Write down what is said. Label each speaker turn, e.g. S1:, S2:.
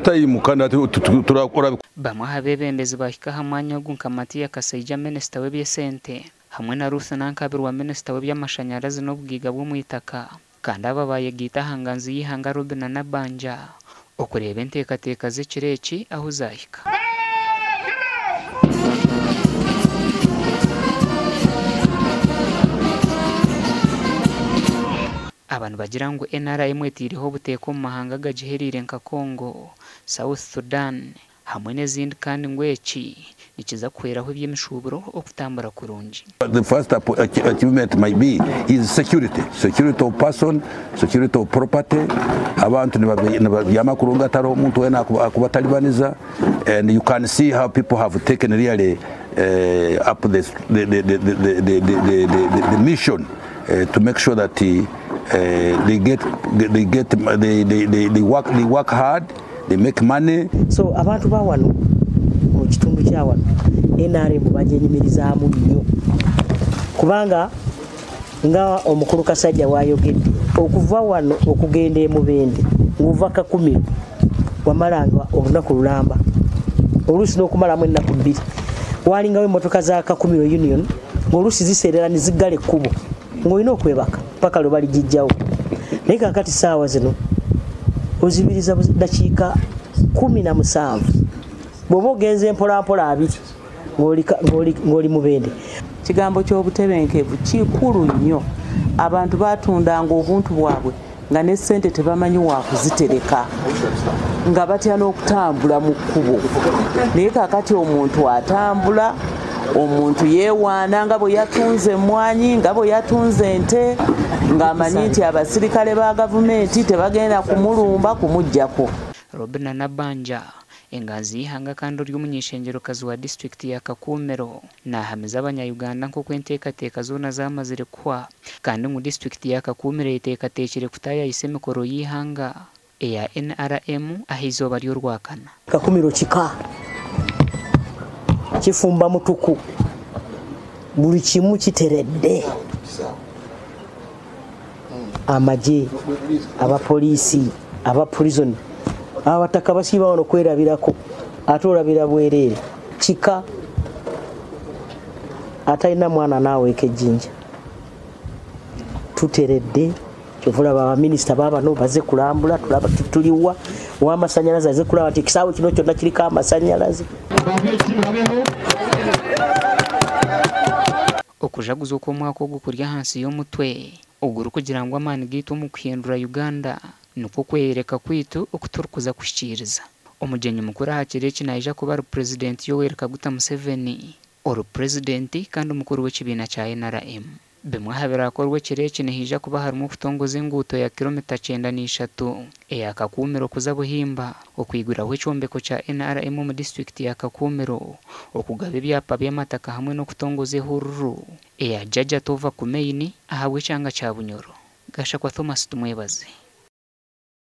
S1: time kandi hati turakora.
S2: Bamwe aha beebembezi baahika aha mwanya ogu nka Matia Kasaija minisita w'eby'esente hamwe na Ruth Nankabirwa minisita w'eby'amashanyarazi n'obugaiga bw'omu itaka kandi aba baayegaita aha nganzi y'eihanga Robinah Nabbanja okureeba enteekateeka z'ekiro eki ahu zaahika. Aba nibagira ngu NRM eteireho obuteeka omu mahanga agagihereire nka Congo, South Sudan hamwe n'ezindi kandi ngu eki nikiza kuhweraho eby'emishuuburo okutambura kurungi.
S1: The first achievement might be is security, security of person, security of property. Abantu nibabyama kurungi atariho omuntu weena akubatalibaniza, and you can see how people have taken really up the mission to make sure that they get they work hard, they make money.
S3: So abantu ba wano mu kitundu kya wano NRM bagyenyumirizaamu nnyo, kubanga nga omukulu Kasajja wayogedde, okuva wano okugenda e Mubende ng'ova Kakumiro wamalanga olunaku lulamba, oluusi n'okumalamu ennaku 2. Walingawo emmotoka za Kakumiro Union ng'oluusi ziseerera ne ziggala ekkubo, ng'olina okwebaka paka lwe baligijjawo. Naye kakati saawa zino ozibiriza dakiika 17, bw'oba ogenze mpolampola 20, ng'oli Mubende.
S4: Kigambo ky'obutebenkevu kikulu nnyo. Abantu batundanga obuntu bwabwe nga ne ssente tebamanyi wakuzitereka, nga batya n'okutambula mu kkubo. Naye kakati omuntu atambula, omuntu yeewaana nga bwe yatunze emmwanyi, nga bwe yatunze ente, ng'amanyi nti abasirikale ba gavumenti tebagenda kumulumba kumuggyako.
S2: Robinah Nabbanja, enganzi y'eihanga kandi ori omuny'eishengerokazi wa disitulikiti ya Kakumiro, naahamiza abanya-Uganda nk'oku enteekateeka zoona zamazire kuhwa kandi ngu disitulikiti ya Kakumiro eyeteekateekire kutaayayisa emikoro y'eihanga eya NRM aha izooba ry'Orwakana.
S3: Kakumiro kika kifumba mutuku, buli kimu kiteredde, amagye, abapoliisi, aba prison, abataka basiiba wano kwerabirako, ate olabira bwereere. Kika atalina mwana naaweeka ejjinja. Tuteredde, kyova olaba abaminisita baabano baze kulambula, tulaba tuliwa owamasanyalaze aze kulaba nti ekisaawe kino kyonna kiriko amasanyalaze.
S2: Okujaguza okw'omwaka ogu kuri ahansi y'omutwe ogurikugira ngu amaani gaitu omu kuhindura Uganda nikwo kweyereka kwaitu oku turikuza kuhikiiriza. Omugyenyi mukuru aha kiro eki naija kuba ari Purezidenti Yoweri Kaguta Museveni, ori Purezidenti kandi omukuru w'ekibiina kya NRM. Bimwe aha birakorwa ekiro eki nihaija kuba harimu okutongoza enguuto ya kilomita 93 eya Kakumiro kuza Buhimba, okwiguraho ekyombeko kya NRM omu disitulikiti ya Kakumiro, okugaba ebyapa by'amataka hamwe n'okutongoza ehururu eya Jaja Tova Kumeini ahabw'ekyanga kya Bunyoro. Gashakwa Thomas Tumwebaze.